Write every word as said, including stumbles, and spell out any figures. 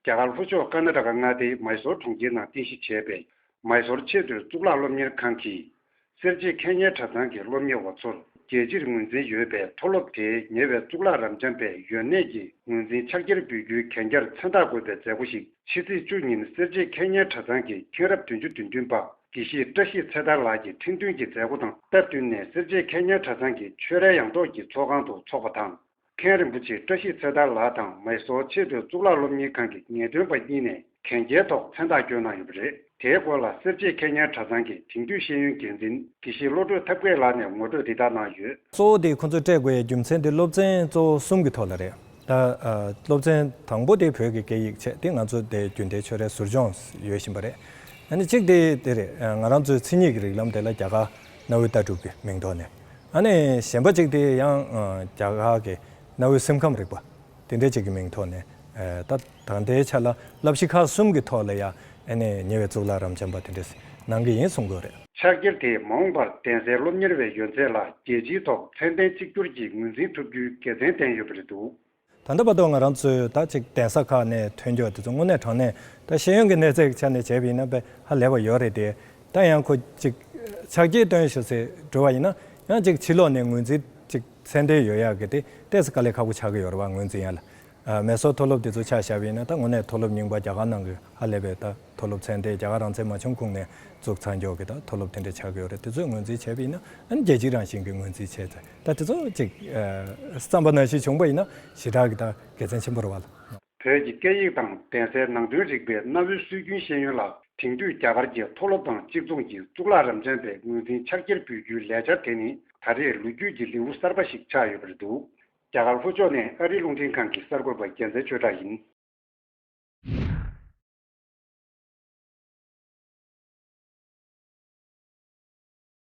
རྒྱ་གར་ལྷོ་ཕྱོགས་ཀར་ན་ཊ་ཀ་མངའ་སྡེའི་མའི་སོར་གྲོང་ཁྱེར་ནང་རྟེན་གཞི་བྱས་པའི་མའི་སོར་ཆེས་མཐོའི་གཙུག་ལག་སློབ་གཉེར་ཁང་གིས། སེར་བྱེས་ཁེ་ཉན་གྲྭ་ཚང་གི་སློབ་གཉེར་བ་ཚོར་རྒྱལ་སྤྱིར་ངོས་འཛིན་ཡོད་པའི་མཐོ་སློབ་དེའི་ཉེ་བའི་གཙུག་ལག་རབ་འབྱམས་པའི་ཡོན་གནས་ཀྱི་ངོས་འཛིན་ཕྱག་འཁྱེར་འབུལ་རྒྱུའི་གན་རྒྱར་མཚན་རྟགས་འགོད་པའི་མཛད་སྒོ་ཞིག་ཕྱི་ཚེས་བཅུ་ཉིན་སེར་བྱེས་ཁེ་ཉན་གྲྭ་ཚང་གི་མཁྱེན་རབ་བདུན་ཅུ་དོན་བདུན་པ་དགེ་བཤེས་བཀྲ་ཤིས་ཚེ་ཐར་ལགས་ཀྱིས་འཕྲིན་བཏོན་གྱི་མཛད་སྒོ་དང་སྟབས་བསྟུན་ནས། སེར་བྱེས་ཁེ་ཉན་གྲྭ་ཚང་གི་ཆོས་རའི་ཡང་ཐོག་གི་ཚོགས་ཁང་དུ་འཚོགས་པ་དང་། མཁན་རིན་པོ་ཆེ་བཀྲ་ཤིས་ཚེ་ཐར་ལགས་དང་མའི་སོར་ཆེས་མཐོའི་གཙུག་ལག་སློབ་གཉེར་ཁང་གི་ངེས་སྟོན་པ་གཉིས་ནས་གན་རྒྱའི་ཐོག་མཚན་རྟགས་བསྐྱོན་གནང་ཡོད་པ་རེད། དེའི་སྐོར་ལ་སེར་བྱེས་ཁེ་ཉན་གྲྭ་ཚང་གི་དེང་དུས་ཤེས་ཡོན་འགན་འཛིན་དགེ་བཤེས་བློ་གྲོས་ཐབས་མཁས་ལགས་ནས་ངོ་སྤྲོད་འདི་ལྟར་གནང་ཡོད། གཙོ་བོ་དེ་ཁོ་ཚོས་སྤྲད་དགོས་ཡའི་རྒྱུ་མཚན་དེ་སློབ་ཚན་གཙོ་བོ་གསུམ་གྱི་ཐོག་ལ་རེད། ད་ཨ་སློབ་ཚན་དང་པོ་དེ་བོད་ཀྱི་སྐད་ཡིག་བྱས། དེ་ང་ཚོ་དེ་རྒྱུན་ལྡན་ཆོས་རའི་ཟུར་སྦྱོང་ཡོད་བཞིན་པ་རེད། ཨ་ནི་གཅིག་དེ་དེ་རེད། ཨ་ང་རང་ཚོའི་མཚན་ཉིད་ཀྱི་རིགས་ལམ་དེ་ལ་རྒྱ་གར་གནའ་བོའི་ལྟ་གྲུབ་ཀྱི་མིང་ཐོག་ནས། ཨ་ནི་གཞན་པ་གཅིག་དེ་ཡང་ཨ་རྒྱ་གར་གྱི་གནའ་བོའི་སེམས་ཁམས་རིག་པ་དེ་འདྲའི་གཅིག་གི་མིང་ཐོག་ནས། ཨ་ད་ད་ལྟའི་ཆ་ལ་བསླབ་གཞི་ཁག་གསུམ་གྱི་ཐོག་ལ་ཡང་ཨ་ནི་ཉེ་བའི་གཙུག་ལག་རབ་འབྱམས་པ་དེ་འདྲས་གནང་གི་ཡིན་གསུང་གི་ཡོད་རེད། ཕྱག་འཁྱེར་དེས་མ་འོངས་པར་གདན་སའི་སློབ་གཉེར་བའི་ཡོན་ཚད་ལ་རྒྱལ་སྤྱིའི་ཐོག་ཚད་ལྡན་གཅིག་གྱུར་གྱི་ངོས་འཛིན་ཐུབ་རྒྱུའི་དགེ་མཚན་ལྡན་ཡོད་པ་རེད་འདུག། ད་ལྟ་བར་དུ་ང་རང་ཚོས་ད་ཅིག་གདན་ས་ཁག་ནས་ཐོན་རྒྱུ་དེ་ཚོ་དངོས་གནས་དྲང་གནས་ད་ཤེས་ཡོན་གྱི་གནས་ཚད་ཀྱི་ཆ་ནས་བྱས་པ་ཡིན་ན་དཔེ་ཧ་ལས་པ་ཡོད་རེད་དེ། ད་ཡང་ཁོ་ཅིག་ཕྱག་འཁྱེར་སྟོན་ཞུ་སའི་འགྲོ་བ་ཡིན་ན་ཡང་ཅིག་ཕྱི་ལོགས་ནས་ངོས་འཛིན་ཅིག་ཚད་ལྡན་ཡོད་ཡག་གི་དེ་ཏོག་ཙམ་དཀའ་ལས་ཁག་པོ་ཆགས་ཀྱི་ཡོད་རེད་བ། ངོས་འཛིན་ཡག་ལ། ཨ་མེ་སོར་མཐོ་སློབ་དེ་ཚོ་ཆ་བཞག་པ་ཡིན་ན་ད་དངོས་གནས་མཐོ་སློབ་རྙིང་པ་རྒྱ་གར་ནང་གི་ཧ་ལས་པའི་ད་མཐོ་སློབ་ཚད་ལྡན། རྒྱ་གར་རང་བཙན་མ་བྱུང་གོང་ནས་བཙུགས་ཚར་མགྱོགས་ཀྱི་ད་མཐོ་སློབ་དེ་འདྲ་ཆགས་ཀྱི་ཡོད་རེད། དེ་ཚོས་ངོས་འཛིན་བྱས་པ་ཡིན་ན་ཨ་ནི་རྒྱལ་སྤྱི་རང་བཞིན་གྱི་ངོས་འཛིན་བྱས་ཚར། ད་དེ་ཚོ་ཅིག་ཨ་བསམ་པ་ནང་བཞིན་བྱུང་པ་ཡིན་ན་ཞེ་དྲག་གི་ད་དགེ་མཚན་ཆེན་པོ་རེད་བ་ལ། བོད་ཀྱི་སྐད་ཡིག་དང་གདན་སའི་ནང་དོན་རིག་པའི་གནའ་བོའི་སྲོལ་རྒྱུན་ཤེས་ཡོན་ལ་དེང་དུས་རྒྱ་གར་གྱི་མཐོ་སློབ་དང་གཅིག་མཚུངས་ཀྱི་གཙུག་ལག་རབ་འབྱམས་པའི་ངོས་འཛིན་ཕྱག་འཁྱེར་འབུལ་རྒྱུའི་ལས་འཆར་དེ་ནི་ད་རེས་ལོ་རྒྱུས་ཀྱི་ལེའུ་གསར་པ་ཞིག་ཆགས་ཡོད་པ་རེད་འདུག། རྒྱ་གར་ལྷོ་ཕྱོགས་ནས་ཨ་རིའི་རླུང་འཕྲིན་ཁང་གི་གསར་འགོད་པ་རྒྱལ་མཚན་ཆོས་གྲགས་ཡིན།